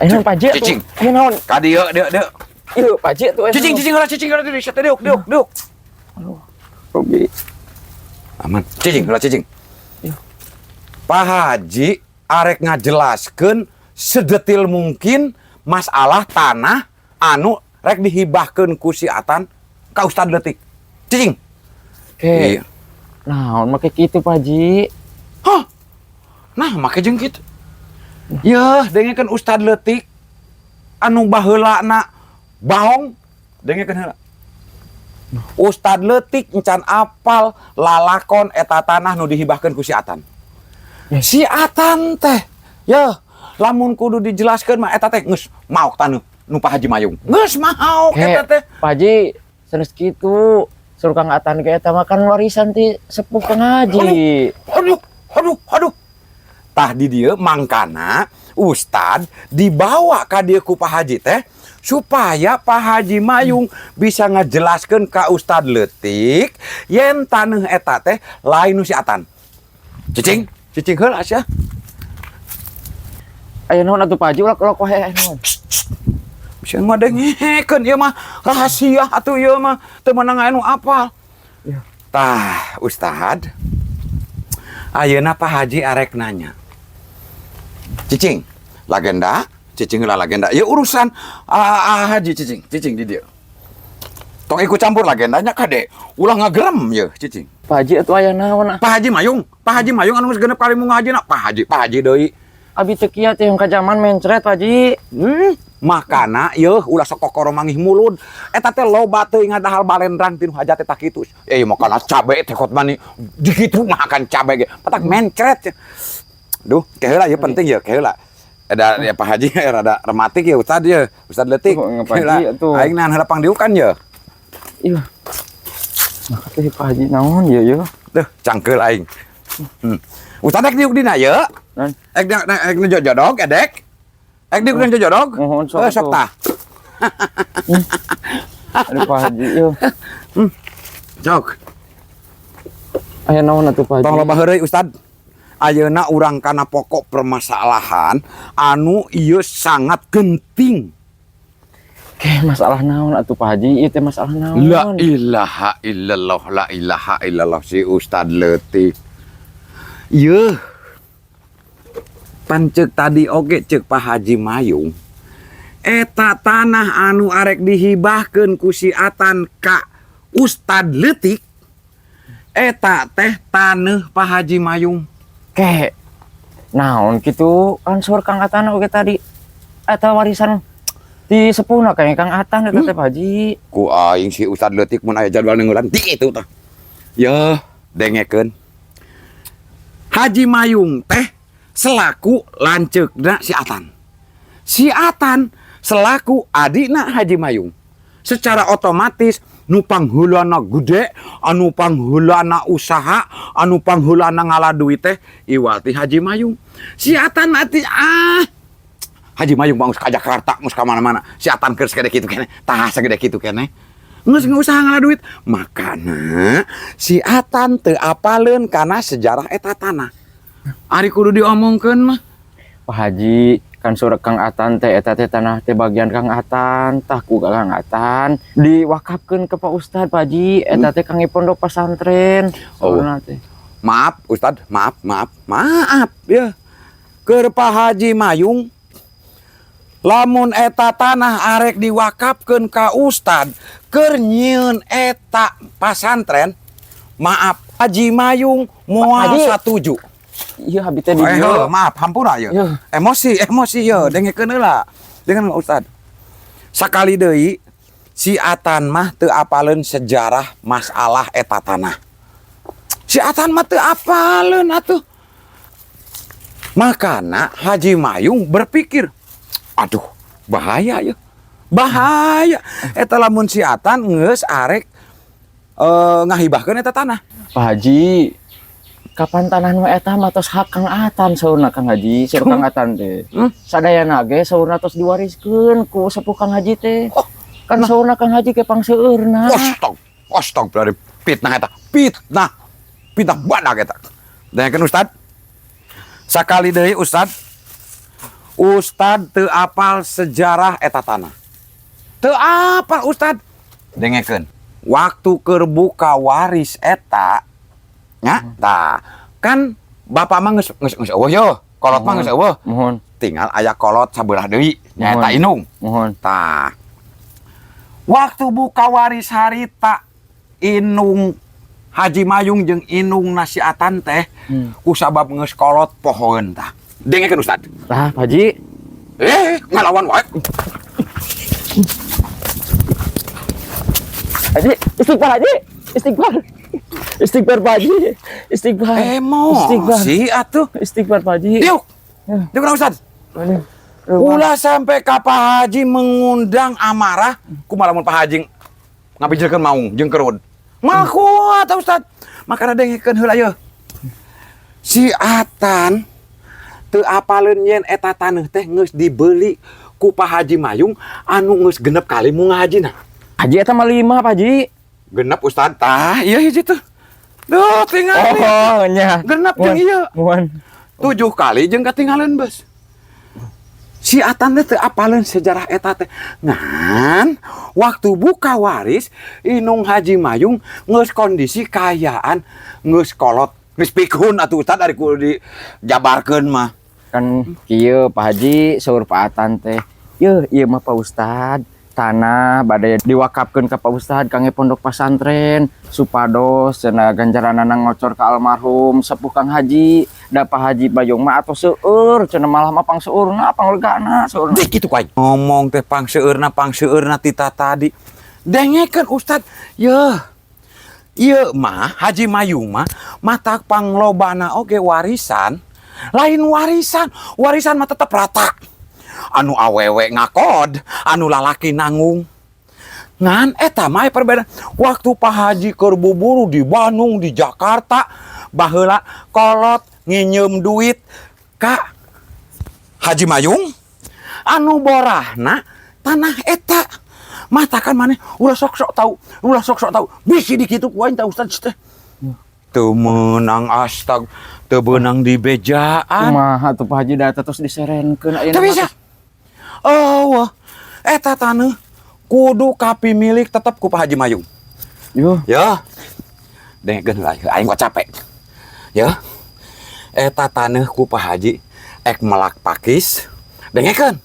Aya naon, Pak Haji, atuh? Cicing. Aya naon? Ka dieu, dieu, dieu. Ieu, Pak Haji, atuh aya Cicing, naon? Cicing heula, cicing heula deui, diuk, diuk, diuk. Aduh, rugi. Aman. Cicing heula, cicing. Iya. Pak Haji arek ngajelaskeun sedetil mungkin masalah tanah anu rek dihibahkeun ku si Atan ka Ustad Leutik. Cicing. Ke. Iya. Naon make kitu, Pak Haji? Hah? Nah, make jeung kitu. Yeuh, dengekeun Ustad Leutik anu baheulana baong, dengekeun heula. Ustad Leutik encan apal lalakon eta tanah nu dihibahkeun ku si Atan. Si Atan teh, ya, lamun kudu dijelaskeun mah eta teh geus maok taneuh nu Pak Haji Mayung. Geus maok Ke, eta teh. Pak Haji, sanes kitu. Saur Kang Atan ge eta mah kan warisan ti sepuh Kang Haji. Aduh, aduh, aduh. Tah di dieu mangkana Ustad dibawa ka dieu ku Pak Haji teh supaya Pak Haji Mayung bisa ngejelaskeun ka Ustad Leutik yen taneuh eta teh lain nu si Atan. Cicing, cicing heula sia. Aya naon atuh, Pak Haji, ulah ulah kohe, aya naon? Bisa ngadengekeun ieu mah rahasia atuh, ieu mah teu meunang aya nu apal. Ya. Tah, Ustad. Ayeuna Pak Haji arek nanya. Cicing, legenda, cicing heula legenda. Ya urusan Haji, cicing, cicing di dieu. Tong ikut campur legendanya, kade. Ulah ngagerem ya, cicing. Pak Haji, atuh aya naon ah? Pak Haji Mayung, Pak Haji Mayung anu geus 6 kali mau ngajina, Pak Haji, Pak Haji deui. Abi teu kiat teh ka zaman mencret, Pak Haji. Makana yeuh ulah sok kokoro mangih mulud. Eta teh loba teuing ngadahal balendrang tinu hajat teh kitu. Eh, makana cabe teh kot mani dikitu makan cabe ge. Patak mencret. Duh, ke heula ieu penting ya, ke heula. Ada ya Pak Haji rada rematik ya Ustad ya, Ustad leutik. Oh, Pak Haji atuh. Aing nahan heula pangdiukan ya. Iya. Maka teh Pak Haji naon ya ya? Duh, cangkeul aing. Ustad rek diuk dina ye. Nan. Ek ek jodog edek. Ek diuk dina jodog. Mohon sok Eh, sok atuh. Tah. Aduh, Pak Haji yo. Sok. Aya naon atuh, Pak Haji? Tong loba heureuy, Ustad. Ayeuna urang kana pokok permasalahan anu ieu sangat genting. Ke, masalah naon atuh, Pak Haji? Ieu teh masalah naon? La ilaha illallah, la ilaha illallah, si Ustad leutik. Yeuh. Pan ceuk tadi oge ceuk Pak Haji Mayung. Eta tanah anu arek dihibahkeun ku si Atan ka Ustad leutik. Eta teh taneuh Pak Haji Mayung. Ke. Naon kitu, kan saur Kang Atan oge tadi eta warisan di sepuhna kayaknya Kang Atan eta teh, Pak Haji. Ku aing si Ustad leutik mun aya jadwal neunggeulan di itu tah. Yeuh, dengekeun. Haji Mayung teh selaku lanceukna si Atan. Si Atan selaku adikna Haji Mayung. Secara otomatis nu pangheulana gede, anu pangheulana usaha, anu pangheulana ngala duit teh iwal ti Haji Mayung. Si Atan mati ah Haji Mayung bang ka Jakarta, geus ka mana-mana. Si Atan keur sagede kitu keneh, tah sagede kitu keneh. Geus usaha ngala duit. Makana si Atan teu apaleun kana sejarah eta tanah. Ari kudu diomongkeun mah. Pak Haji, kan saur Kang Atan teh eta teh tanah teh bagian Kang Atan, tah ku Kang Atan diwakafkeun ke Pak Ustad, Pak Haji, eta teh kangge pondok pesantren. Oh. Saurna teh. Maaf, Ustad, maaf, maaf, maaf ya. Keur Pak Haji Mayung, lamun eta tanah arek diwakafkeun ka Ustad keur nyieun eta pasantren, maaf, Haji Mayung moal Haji. satuju. Iya, abi teh di Eh, dieu. heuh, maaf, hampura ye. Iya. Emosi, emosi ye, dengekeun heula. Dengan Ustad. Sakali deui si Atan mah teu apaleun sejarah masalah eta tanah. Si Atan mah teu apaleun atuh. Makana Haji Mayung berpikir, aduh, bahaya ya. Bahaya. Eta lamun si Atan geus arek ngahibahkeun eta tanah. Pak Haji, kapan tanah nu eta mah tos hak Kang Atan saurna Kang Haji, saur Kang Atan teh. Sadayana ge saurna tos diwariskeun ku sepuh Kang Haji teh. Oh, Kan saurna Kang Haji ke pangseueurna. Astag, astagfirullahaladzim. Fitnah eta, fitnah. Fitnah badak eta. Dengarkeun, Ustad. Sakali deui, Ustad. Ustad teu apal sejarah eta tanah. Teu apal Ustad. Dengekeun. Waktu keur buka waris eta nya, tah kan bapak mah geus geus geus euweuh yo. Kolot mah geus euweuh. Mohon. Tinggal aya kolot sabelah deui, nyaeta Mohon. Inung. Mohon. Tah. Waktu buka waris harita Inung Haji Mayung jeung Inung na si Atan teh ku sabab geus kolot pohoeun tah. Dengekeun, Ustad. Tah, Pak Haji. Eh, ngalawan wae. Haji, istighfar, Haji. Istighfar. Istighfar, Pak Haji. Istighfar. Emosi atuh. Istighfar, Pak Haji. Diuk. Diuk, Ustad. Aduh. Ulah sampai ka Pak Haji mengundang amarah, kumaha lamun Pak Haji ngabijilkeun maung jeung kerud. Mah kuat, Ustad. Makana dengekeun heula yeuh. Si Atan teu apaleun yen eta taneuh teh geus dibeli ku Pak Haji Mayung anu geus 6 kali mu ngahajina. Haji, eta mah 5, Pak Haji. 6, Ustad. Tah, iya hiji tuh. Duh, tinggal. Oh, nya. 6 jeung ieu. Mohon. 7 kali jeung katinggalan bus. Si Atan teh teu apaleun sejarah eta teh. Ngan waktu buka waris Inung Haji Mayung geus kondisi kaayaan geus kolot, geus pikun atuh, Ustad, ari kudu dijabarkeun mah. Kan kieu, Pak Haji, saur Pak Atan teh. Yeuh, ieu mah Pak Ustad, tanah bade diwakafkeun ka Pak Ustad kangge pondok pesantren supados cenah ganjaranana ngocor ka almarhum sepuh Kang Haji. Da Pak Haji Mayung mah atuh seueur cenah, malah mah pangseueurna, panglegana seueurna. Dik kitu ku aing. Ngomong teh pangseueurna tita tadi. Dengekeun, Ustad. Yeuh. Ieu mah Haji Mayung mah matak panglobana oge warisan. Lain warisan, warisan mah tetep rata. Anu awewe ngakod, anu lalaki nanggung. Ngan eta mah aya perbedaan. Waktu Pak Haji keur buburu di Bandung, di Jakarta, baheula kolot nginjem duit ka Haji Mayung anu borahna tanah eta. Matakan maneh ulah sok-sok tahu, ulah sok-sok tahu. Bisi dikitu ku aing tah, Ustaz teh. Teu meunang, astag, teu beunang dibejaan. Kumaha tuh, Pak Haji, da eta tos diserenkeun ayeuna Teu mah bisa. Oh, eta taneuh kudu kapimilik tetep ku Pak Haji Mayung. Yuh. Ya. Dengekeun lah, aing kok capek. Ya. Eta taneuh ku Pak Haji ek melak pakis. Dengekeun.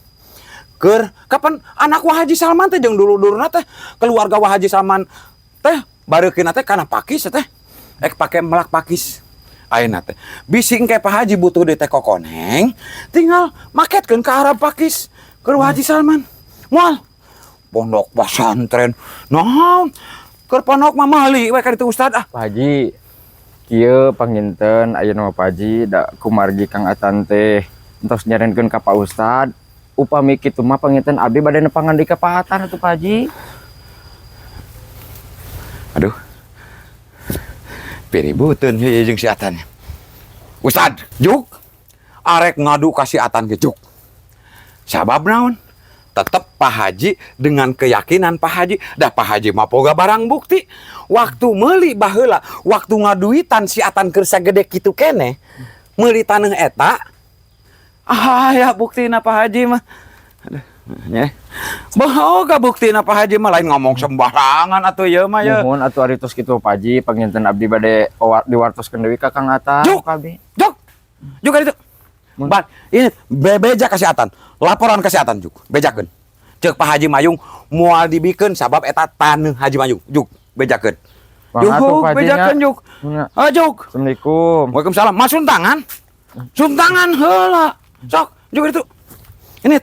Keur kapan anak Wa Haji Salman teh jeung dulur-dulurna teh, keluarga Wa Haji Salman teh bareukeunna teh kana pakis teh. Ek pake melak pakis. Ayeuna teh bisi engke Pak Haji butuh deui teh kokoneng, tinggal maketkeun ka Arab pakis keur Wa Haji Salman. Moal pondok pesantren. Naon? Keur pondok mah meuli we ka ditu, Ustad, ah. Pak Haji, kieu panginten ayeuna mah, Pak Haji, da kumargi Kang Atan teh entos nyarenkeun ka Pak Ustad. Upami kitu mah panginten abdi bade nepangan deui ka Pak Atan atuh, Pak Haji. Aduh. Piributeun ieu jeung si Atan. Ustad, juk arek ngadu ka si Atan ge juk. Sabab naon? Tetep Pak Haji dengan keyakinan Pak Haji, dah Pak Haji mah boga barang bukti. Waktu meuli baheula, waktu ngaduitan si Atan keur sagede kitu keneh, meuli taneuh eta. Ah, ya buktina Pak Haji mah. Aduh, nya. Boga buktina Pak Haji mah, lain ngomong sembarangan atuh ieu mah ye. Nuhun atuh ari tos kitu, Pak Haji, panginten abdi bade diwartoskeun deui ka Kang Atan. Juk. Ka abdi. Juk. Juk ka ditu. Mun. Ban, ini bebeja ka si Atan. Laporan ka si Atan juk. Bejakeun. Ceuk Pak Haji Mayung moal dibikeun sabab eta taneuh Haji Mayung. Juk, bejakeun. Bang atuh, Juk, Pak Haji, bejakeun nya. juk. Nya. Ah, juk. Assalamualaikum. Waalaikumsalam. Mas tangan. Sun tangan heula. Sok, juk itu. Ini.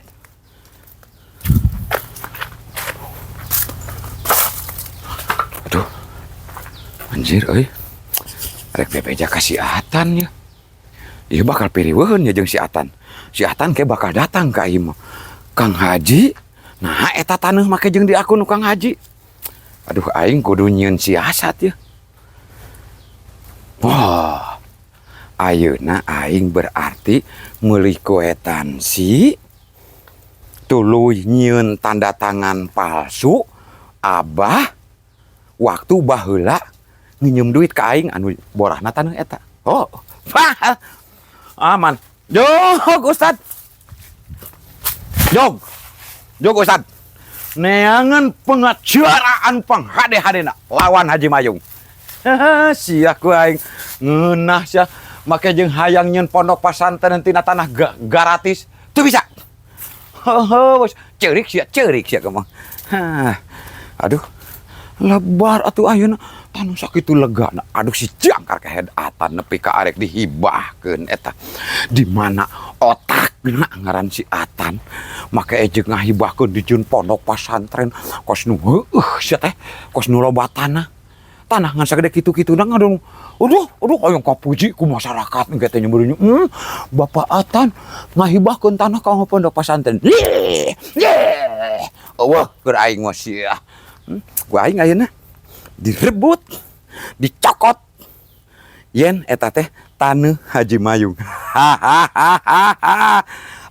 Aduh. Anjir euy. Rek bebeja ka si Atan ya. Ieu bakal piriweuheun ya jeung si Atan. Si Atan ke bakal datang ka ieu mah. Kang Haji, nah eta taneuh make jeung di akun Kang Haji. Aduh, aing kudu nyieun siasat ya. Wah. Ayeuna aing berarti meuli kuitansi tuluy nyieun tanda tangan palsu abah waktu baheula nginjem duit ka aing anu borahna taneuh eta. Oh, aman. Jok, Ustad. Jog. Jog, Ustad. Neangan pengacaraan panghade-hadena lawan Haji Mayung. Sia ku aing ngeunah sia make jeung hayang nyeun pondok pasantren tina tanah gratis. Teu bisa. Hehe, bos. Ceurik sia kamu. Hah. Aduh. Lebar atuh ayeuna tanah sakitu legana. Aduh, si jangkar kehed Atan nepi ka arek dihibahkeun eta. Di mana otakna ngaran si Atan make ejek ngahibahkeun dijieun pondok pasantren kos nu heueuh sia teh, kos nu loba tanah. Tanah ngan sagede kitu-kituna ngadon. Aduh, aduh, hayang kapuji ku masyarakat engke teh nyebutnya. Bapak Atan ngahibahkeun tanah ka pondok pasantren. Ye, ye. Eueuh keur aing mah sia. Ku aing ayeuna direbut, dicokot. Yen eta teh taneuh Haji Mayung.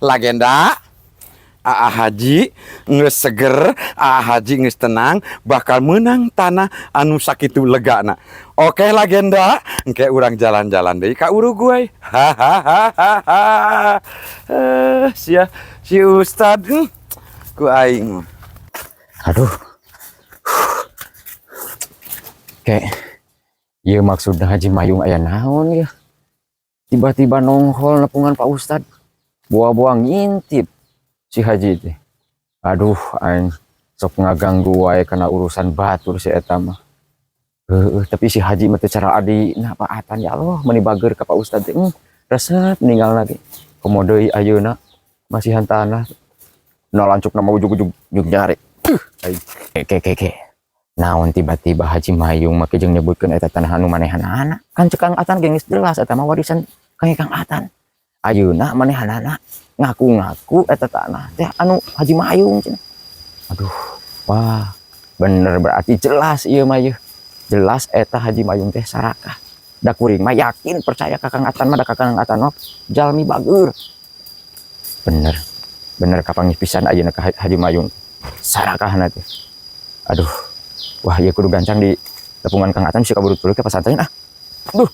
Legenda Aa Haji geus seger, Aa Haji geus tenang, bakal menang tanah anu sakitu legana. Oke legenda, engke urang jalan-jalan deui ka Uruguay. Hahaha. Eh, sia si Ustad ku aing. Aduh. Kayak ieu maksudna Haji Mayung aya naon ya? Tiba-tiba nongol nepungan Pak Ustad. Buah-buah ngintip si Haji teh. Aduh, aing sok ngaganggu wae kana urusan batur si eta mah. Heeh, tapi si Haji mah teu cara adi nah Pak Atan, ya Allah, meuni bager ka Pak Ustad teh. Resep ninggal lagi. Komo deui ayeuna masihan tanah. Nah, lancuk nama ujug-ujug ujug nyari. Aing. Ke ke ke. Naon tiba-tiba Haji Mayung make jeung nyebutkeun eta tanah anu manehanana? Kan cek Kang Atan geus jelas eta mah warisan Kang Kang Atan. Ayeuna manehanana ngaku-ngaku eta tanah teh anu Haji Mayung cenah. Aduh, wah, bener berarti jelas ieu mah ieu. Jelas eta Haji Mayung teh sarakah. Da kuring mah yakin percaya ka Kang Atan mah, da ka Kang Atan mah jalmi bager. Bener. Bener kapanggih pisan ayeuna ka Haji Mayung. Sarakahna teh. Aduh. Wah, ieu kudu gancang di tepungan Kang Atan, si kaburu tuluy ke pesantren ah. Aduh.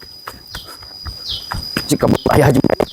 Si kaburu aya Haji Mayung.